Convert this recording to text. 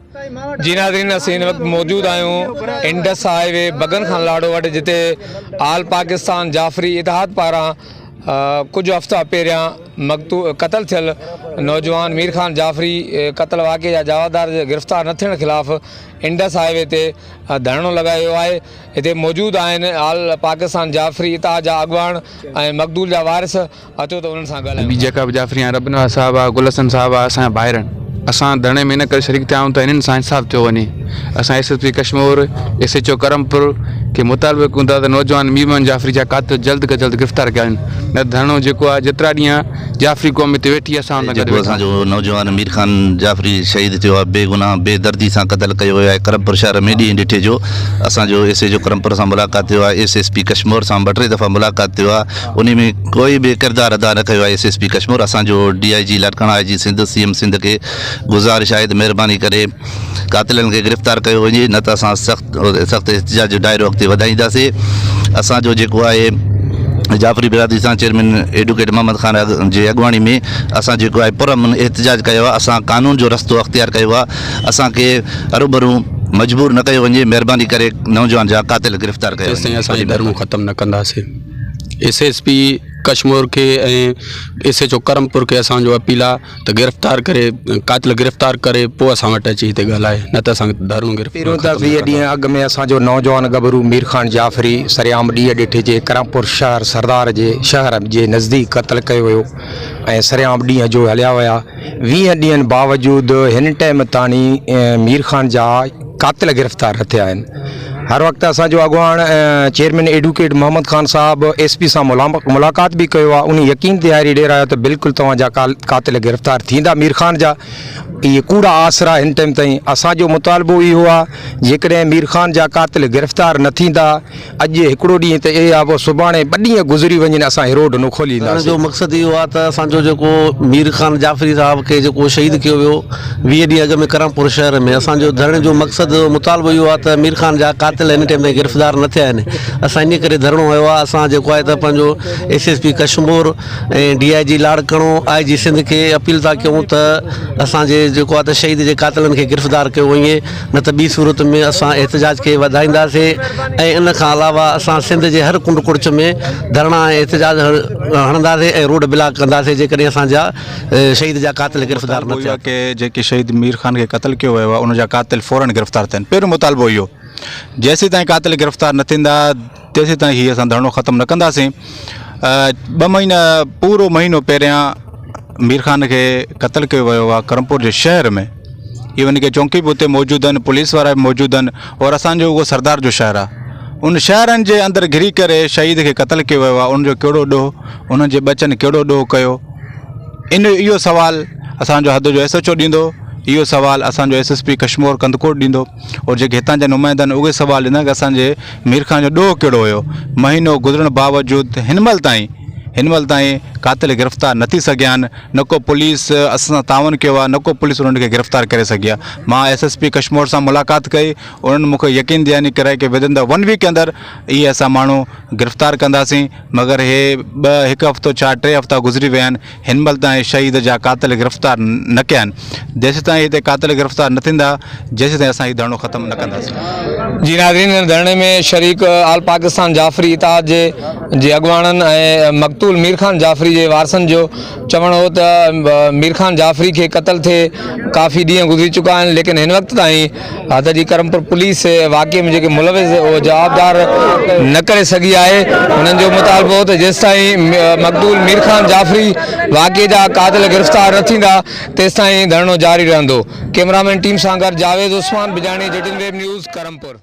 جي ناظرين اسين هن وقت موجود آهيون انڊس هاء وي بگن خان لاڙو وٽ جتي آل پاڪستان جعفري اتحاد پاران ڪجهه هفتا پهريان مقتول قتل ٿيل نوجوان مير خان جعفري قتل واقعي جا جوابدار جي گرفتار نه ٿيڻ خلاف انڊس هاء وي تي ڌرڻو لڳايو ويو آهي هتي موجود آهن آل پاڪستان جعفري اتحاد جا اڳواڻ ۽ مقتول جا وارث اچو ته انهن سان ڳالهايون ٻي ٿا. جيڪا به جعفري آهن رب نواز صاحب آ گل حسن صاحب آ اسان جا ڀائر آهن اسان ڌرڻي ۾ ان ڪري شريڪ ٿيا آهيون ته انهن سان انصاف ٿيو وڃي اسان S S P Kashmore S H O Karampur کي مطالبو ڪيون ٿا ته نوجوان مير محمد جعفري جا قاتل جلد کان جلد گرفتار ڪيا وڃن نه ته ڌرڻو جيڪو آهي جيترا ڏينهن جعفري قوم هتي ويٺي آهي اسان ان سان گڏ جيڪو ويٺا اسان جو نوجوان مير خان جعفري شهيد ٿيو آهي بي گناهه بي دردي سان قتل ڪيو ويو آهي ڪرمپور شهر ۾ ڏينهن ڏٺي جو اسان جو ايس ايچ او ڪرمپور سان ملاقات ٿيو آهي ايس ايس پي ڪشمور سان ٻه ٽي دفعا ملاقات ٿيو آهي انهي ۾ ڪوئي به ڪردار ادا نه ڪيو آهي ايس ايس پي ڪشمور اسان جو D I G Larkana I G Sindh C M Sindh کي گذارش آهي ته مهرباني ڪري قاتلن کي گرفتار ڪيو وڃي نه ته اسان سخت سخت احتجاج جو دائرو اڳتي وڌائينداسي اسان جو جيڪو آهي جعفري برادري سان چيئرمين ايڊوڪيٽ محمد خان جي اڳواڻي ۾ اسان جيڪو آهي پرامن احتجاج ڪيو آهي اسان قانون جو رستو اختيار ڪيو آهي اسان کي هروڀرو مجبور نه ڪيو وڃي مهرباني ڪري نوجوان جا قاتل گرفتار ڪيا تيستائين وڃن اسان هي ڌرڻو ختم نه ڪنداسين ايس ايس پي ڪشمور کي ۽ ايس ايڇ او ڪرمپور کي اسان جو اپيل آ ته گرفتار ڪري قاتل گرفتار ڪري پوء اسان وٽ اچي هتي ڳالهائي نه ته اسان ڌرڻو پهريون ته ختم 20 نه ڏينهن اڳ ۾ اسان جو نوجوان ڳڀرو مير خان جعفري سرعام ڏينهن ڏٺي جي ڪرمپور شهر سردار جي شهر جي نزديڪ قتل ڪيو ويو ۽ سرعام ڏينهن جو هليا ويا 20 ڏينهن باوجود هن ٽائيم تاڻي مير خان جا قاتل گرفتار نه ٿيا آهن هر وقت اسان جو اڳواڻ چيئرمين ايڊوڪيٽ محمد خان صاحب ايس پي سان ملاقات به ڪيو آهي انهي يقين ڏياري ڏيرايو ته بلڪل توهان جا قاتل گرفتار ٿيندا مير خان جا اهي ڪوڙا آسرا هن ٽائيم تائين اسان جو مطالبو اهو آهي جيڪڏهن مير خان جا قاتل گرفتار نه ٿيندا اڄ هڪڙو ڏينهن ته اهي آ پوء سڀاڻي ٻه ڏينهن گذري وڃن اسان هي روڊ نه ڪرڻ جو کولينداسين. مقصد اهو آهي ته اسان جو جيڪو مير خان جعفري صاحب کي جيڪو شهيد ڪيو ويو 20 ڏينهن اڳ ۾ ڪرمپور شهر ۾ اسان جو ڌرڻي جو مقصد مطالبو اهو آهي ته مير خان جا قاتل هن ٽائيم تائين گرفتار نه ٿيا آهن اسان انهي ڪري ڌرڻو هنيو آهي اسان جيڪو آهي ته پنهنجو S S P Kashmore ۽ D I G Larkana I G Sindh کي اپيل ٿا ڪيون ته اسان جي جيڪو آهي ته شهيد جي قاتلن کي گرفتار ڪيو وڃي نه ته ٻي صورت ۾ اسان احتجاج کي وڌائينداسين ۽ ان کان علاوه اسان سنڌ جي هر ڪنڊ ڪڙڇ ۾ ڌرڻا ۽ احتجاج هڻنداسين ۽ روڊ بلاڪ ڪنداسين جيڪڏهن اسان جا شهيد جا قاتل گرفتار نه مطالبو ٿيا اهو آهي ڪي جيڪي شهيد مير خان کي قتل ڪيو ويو آهي ان جا قاتل فورن گرفتار ٿين پهريون مطالبو اهو جيسيتائين قاتل گرفتار نه ٿيندا تيسيتائين هي اسان ڌرڻو ختم نه ڪنداسين ٻه مهينا پورو مهينو پهريان مير خان کي قتل ڪيو ويو آهي ڪرمپور جي شهر ۾ ايون ڪي چونڪي به اتي موجود آهن پوليس وارا به موجود آهن اور اسانجو اهو سردار جو شهر آهي ان شهرن جي اندر گهري ڪري شهيد کي قتل ڪيو ويو آهي ان جو ڪهڙو ڏوهه انهن جي ٻچن ڪهڙو ڏوهه ڪيو ان اهو سوال اسانجو حد جو ايس ايڇ او ڏيندو اهو سوال اسانجو S S P Kashmore Kandhkot ڏيندو اور جيڪي هتان جا نمائندا آهن اهي سوال ڏيندا ڪي اسانجي مير خان جو ڏوهه ڪهڙو هيو مهينو گذرڻ باوجود هن مهل تائين هن مهل تائين قاتل گرفتار نه ٿي سگهيا آهن نه ڪو پوليس اسان سان تعاون ڪيو آهي نه ڪو پوليس انهن کي گرفتار ڪري سگهي آهي مان ايس ايس پي ڪشمور سان ملاقات ڪئي انهن مون کي يقين دهاني ڪرائي ڪي ودن the one week اندر اهي اسان ماڻهو گرفتار ڪنداسين مگر هي ٻه هڪ هفتو ڇا ٽي هفتا گذري ويا آهن هن مهل تائين شهيد جا قاتل گرفتار نه ڪيا آهن، جيسيتائين هتي قاتل گرفتار نه ٿيندا، جيسيتائين اسان هي ڌرڻو ختم نه ڪنداسين. جي ناظرين هن ڌرڻي ۾ شريڪ آل پاڪستان جعفري اتحاد جي جي اڳواڻن ۽ مقتول مير خان جعفري جي وارثن جو چوڻ هو ته مير خان جعفري کي قتل ٿئي ڪافي ڏينهن گذري چڪا آهن ليڪن هن وقت تائين حد جي ڪرمپور پوليس واقعي ۾ جيڪي ملوث اهي جوابدار نه ڪري سگهي آهي انهن جو مطالبو هو ته جيستائين مقتول مير خان جعفري واقعي جا قاتل گرفتار نه ٿيندا تيستائين ڌرڻو جاري رهندو ڪئميرامين ٽيم سان گڏ جاويد عثمان بجاڻي جيٽن ويب نيوز ڪرمپور.